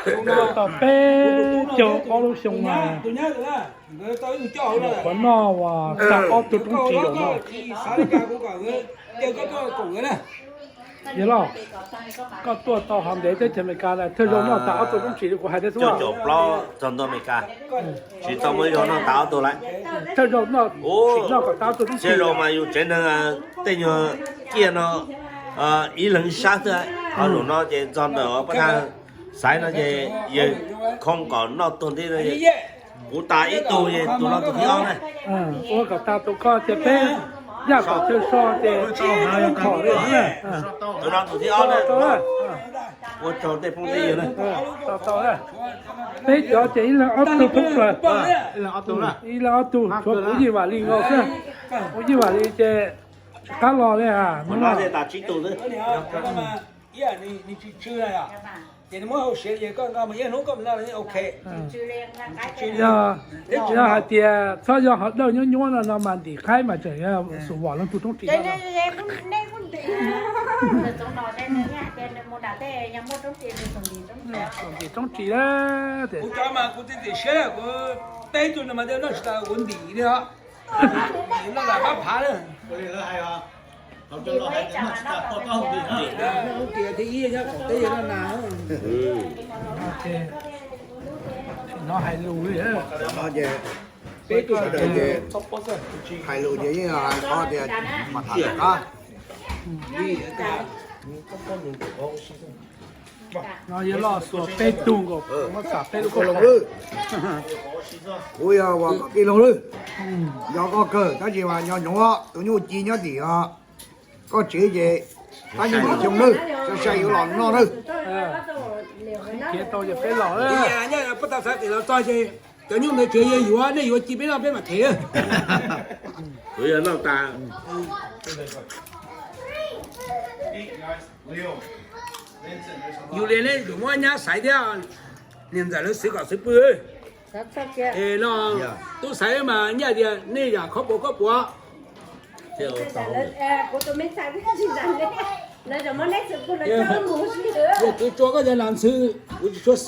Tau peb caug ob lub xyoo na, qhuav noj uas tag ob tug roob ris los no. Yog los, koj tuaj tau hov ntev teb chaws Amelikas lawm, thawj zaug noj tag ob tug roob ris li kuv hais thiab xwb. Caum plaub txog ntua Amelikas, tsis tau muaj ib zaug noj tag ob tug lawm. Thawj zaug noj, noj kom tag ob tug roob ris. Zaug mas yus tsev neeg tej nyuag ciaj no ib leeg ib sab xwb. Ho zaum no ces txog ntawm pab thaj xaiv no ces yawg khoo kom noj tuag nti no, kuv tas ib tug es tus no tus thib ob na. Ua kom tag tus koj ces peb yaj kom chaw so ces khom li na. Tus no tus thib ob na. Ua tsaug tej phooj tej ywg na. Peb cov ces ib leeg ob tug thoob plaws. Ib leeg ob tug, tshuav kuv Yij Vam Lis nkaus xwb. Kuv Yij Vam Lis ces tsis qab los li. Ces nws muab hauv siav ces koj nqa mus ib hnub koj mus noj ok. Yog hais tias txhob yog hauv dawj nyuab nyuab no no mas ntim qaib mas tseem yuav xum vom leej tug roob ris no. Xum ntim roob ris na. Kuv cov mas kuv txiav txim siab, kuv peb tug no mas noj tsis tau kuv ntim li os. Noj lam pab phav na. Tias thib ib nyob qaum teb yog noj nas. No hais lus li. Peb tug sawv daws ces hais lus ces yeej qhov tias mas tham qab. No yog los xuas peb tug nkaus, muab xam peb lub koj loo lwj. Kuv yog uas kom tij laug lwj. Yog koj kawg tab sis mas nyo nyob tus nyuj ci nyob tim koj tsev ces tab nyuj tim xyoo lwj, sai sai yuav los noj lwj. Pab tau xav tim los txog ces cov nyuj ntawd tsev yog yuav, nej yuav ci peb noj peb mam them. Kuv yog noj tas. Yus li nej yuav muab nyab xaiv thiab, niam ntxawm lawv xwv kom xwv pw. No tub xaiv mas nyaj tias nej yam khob puas khob puas. Yog kwv tsua koj cov nas ntxhw, kuv tsis tshua xis.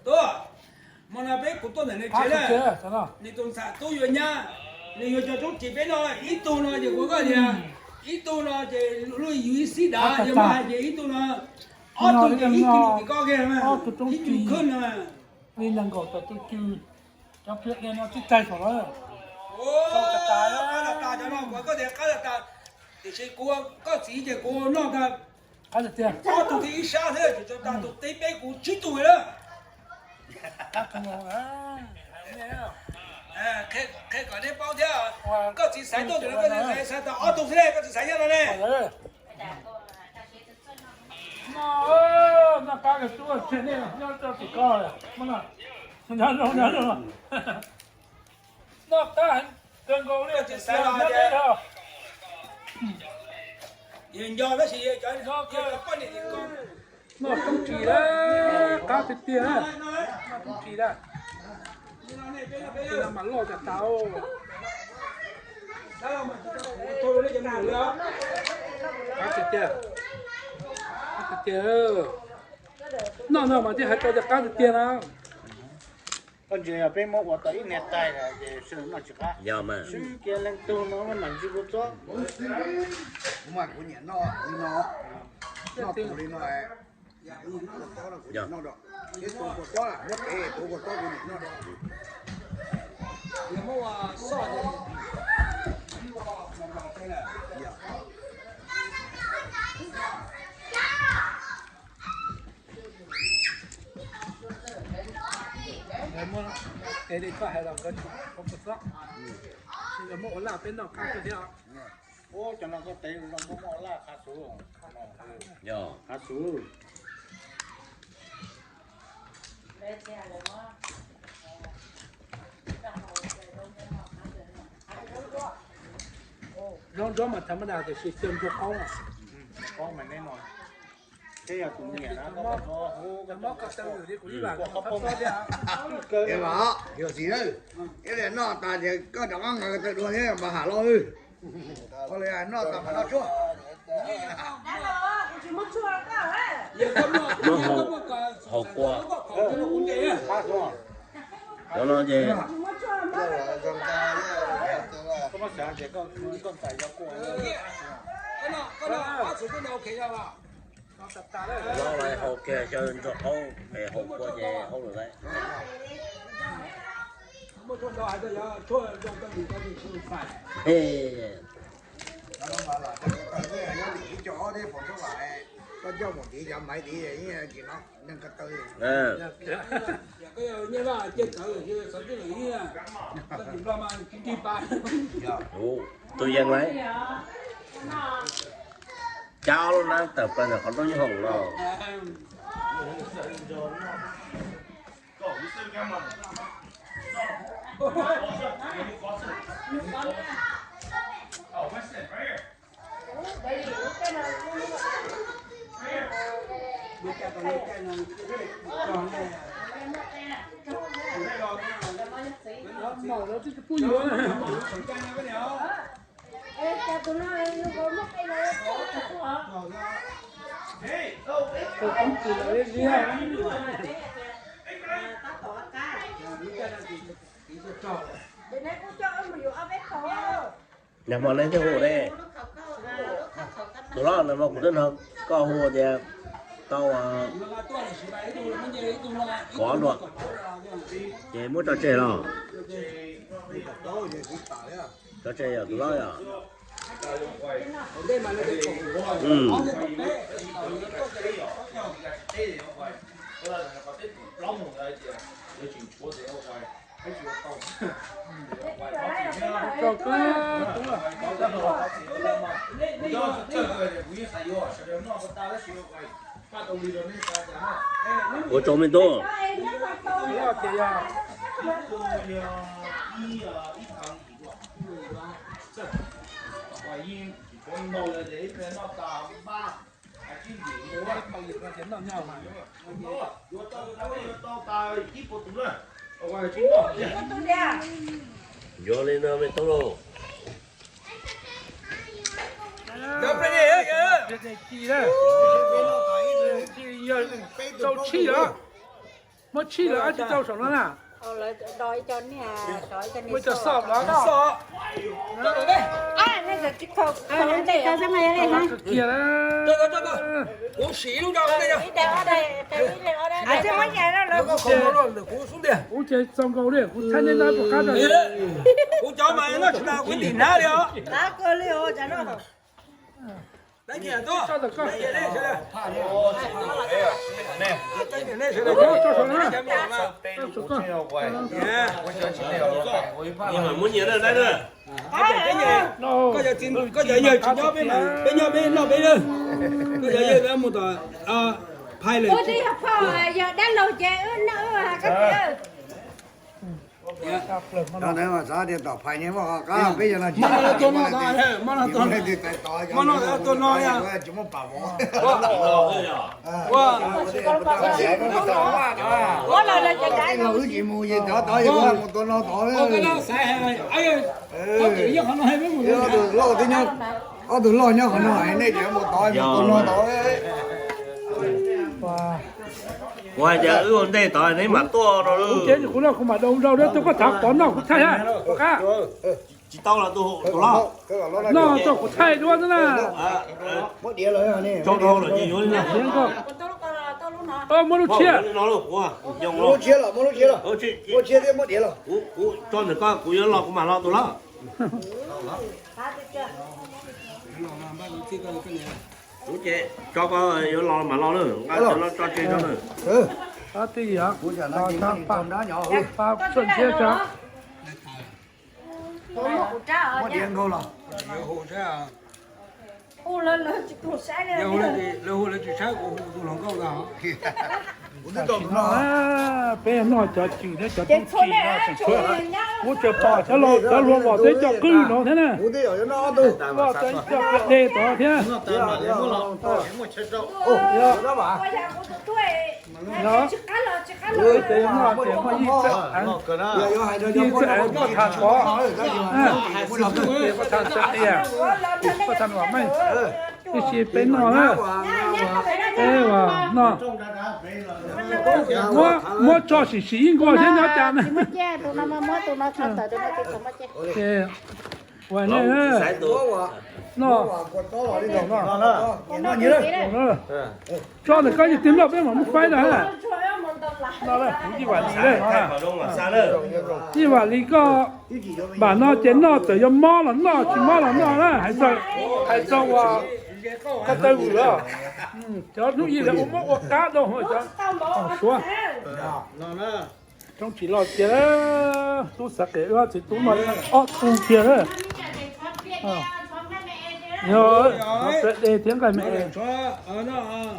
Tub, hmo no peb kuv tuaj ntawm nws tsev na, nws tus ntxhais tub yuav nyab, nws yuav cov roob ris peb noj, ib tug no ces kuv koj tias, ib tug no ces luj yus ib xib dav, yog mas hais tias ib tug no, ob tug ces ib kis lus tim koj kiag, ib kis lus khwb no. Li nees nkaum tawm tus cw, cov pliag no twb tag saum lawm. Qab tas tas cov no, kuv koj tias qab tas tas, tiam sis kuv koj txiv ces kuv noj tag. Qab tiag tiag. Ob tug thiab ib sab thiab, tsis tau tag tus teb peb kuv tsib tug lawm. Qhia kom nej paub thiab, koj txiv xaiv tuaj tus no, koj txiv xaiv tau ob tug thiab, koj txiv xaiv nyob no ne. Noj qab kawg tub, tseg nej nyob rau tim ko. Noj qab kawg nkaus li, tsis xaiv los nyob deb os. Noj roob ris lawm, qab tiag tiag, noj roob ris lawm. Mas loj tas tas. Qab tiag tiag. Qab tiag tiag. Noj no mas thiaj hais tau tias qab tiag tiag na. Koj ntsia yog peb muab ua tau ib niag tais ces sawv daws noj tsis qab. Swb kiag leej tug no mam ntsis kuv txob. Kuv mas kuv nyiam noj li no, noj tus li no. Kuv noj tob no kuv nyiam noj dua, thiab tus kua tob, muab pem tus kua tob kuv nyiam noj dua. Muab es li koj hais los nkawd tsis tau kua txob, tsis yog muab ua laj peb noj qab kawg thiab. Ua cov no koj tev zoo muab ua laj qab xwb. Qab xwb. Zaub ntsuab mas tham ma das tiam sis xyaw ntsuag qaub. Qaub mas neb no. Es mas yog xis na, ib pliag noj tas ces koj rov qab nqa ko taw dua thiab mas ham los. Noj tas mas noj tshuaj. Muab hau qua. Cov no ces hau kiag xyaw ntsuag qaub es hau qua ces haub lawm lauj. Tus yees lawm, cab lub nab tawm plaws ntawm qhov rooj nyob hoom los. Nag hmo nej thiaj hu ne. Tus hlob, nag hmo kuv twb nrog koj hu tias tau kov dua, ces muab tso tseg los? Tso tseg yog tus hlob yog. Ua tsaug me tub. Yuav li no me tub lauj. Rau tshij lawm, muab tshij lawm, tsis tau saum no na. Muab cov xoj los. Kiag na. Kuv ces txaus nkaus li, kuv thaij nej noj puas qab tso. Kuv cov mas noj tsis tas kuv tim hnab li os. Muab nyias na, dab na. Koj cov yawg tsis nyob peb mas peb nyob peb noj peb na. Koj cov yawg mus tom phais lawm. Yog dab laug ces wb noj wb. Tom phais ne, peb yog no. Tsis muaj pam vov. Wb tsis mus ces tov tod mus tua no tod. Ob tug loj nyob qhov no, nej ces mus tod mus tua no tod. Kuv hais tias wb ua ntej tod neb mam tuaj no. Kuv ces kuv no kuv mam dau dau, tus koj thav pov noj kuv thaij ha. Tsis tau los tus hlob. Noj tau kuv thaij duab xwb na. Tso nkaus lawm ces yuav li no. Muab lub tshiab. Kuv tso ntawm koj, kuv yuav los kuv mam los tus hlob. Kuv ces tso koj yuav los mam los na, nqa cov no tso tseg tso na. Twb yog, pa tshuaj ntshiab tso. Lawv hu lawv tsis saib, kuv hu tus hluas nkauj ntag. Tam sim no peb noj cov cwm thiab cov tub tsis no tseem tshuav, kuv tseem pom cov laus cov hluas vom teb coj qwj no thiab na. Vaj tau ib co dej tod thiab. Yog, ces noj ces muaj ib txawm, ib txawm muaj tham pov, ces muaj tham txhais qias, muaj tham vam meej, tab sis peb noj na, peb noj. Muab tso sim sim ib nkaus thiab nyob cas na. Ua nej noj, tso ntawm koj yog twg noj peb mam muab faib na. Kuv Yij Vam Lis, Yij Vam Lis koj, npam no ces noj txawm yuav mob los noj tsis mob los noj na, hais txog uas ko taw vwm los, cov hnub ib ua mob ua qab rau cov Suav. Roob tsis loj tiag, tub Xav Qes wb txiv tub noj ob tug tiag. Yog de thiab nqaij me es.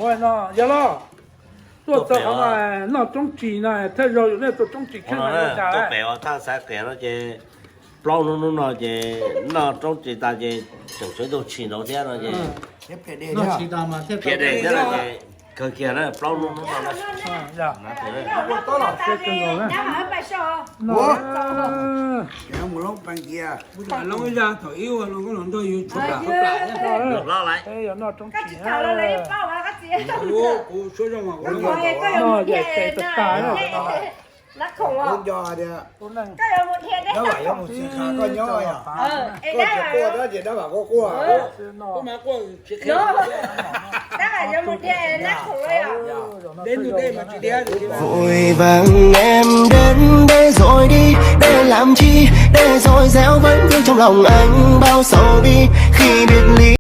Ua no yog los, tuaj txog qhov no noj roob tsis no thiaj zoo, yus nej tuaj roob tsis kheej no cas. Tuaj pem uas thaj Xav Qes no ces plaub hnub hnub no ces noj roob tsis tas ces tseem tshuav ib tug tshis nraud thiab no ces phiaj dej thiab no ces kawg kiag na plaub hnub hnub no na. Noj ces tes tas tas. Vội vàng em đến để rồi đi, để làm chi, để dối dẻo vẫn vương trong lòng anh bao sầu bi khi biệt ly.